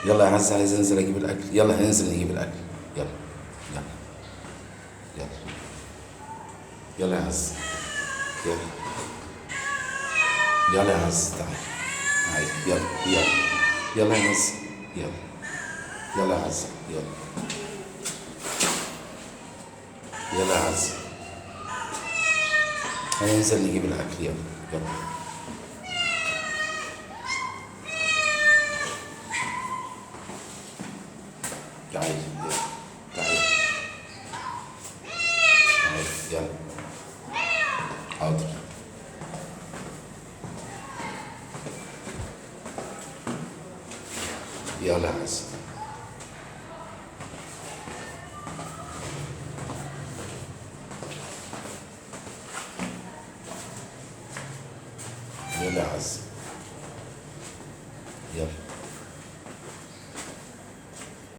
يلا يا عز، عايز انزل اجيب الاكل. يلا هننزل نجيب الاكل. يلا يلا يلا يلا يا عز، يلا يلا يا عز، تعال تعال، يلا يلا يلا يا عز، يلا يلا يا عز، يلا يلا يا عز، هننزل نجيب الاكل. يلا يلا. تعال يلا، تعال تعال، يلا. حاضر. يلا يا عز. يلا يا عز، يلا.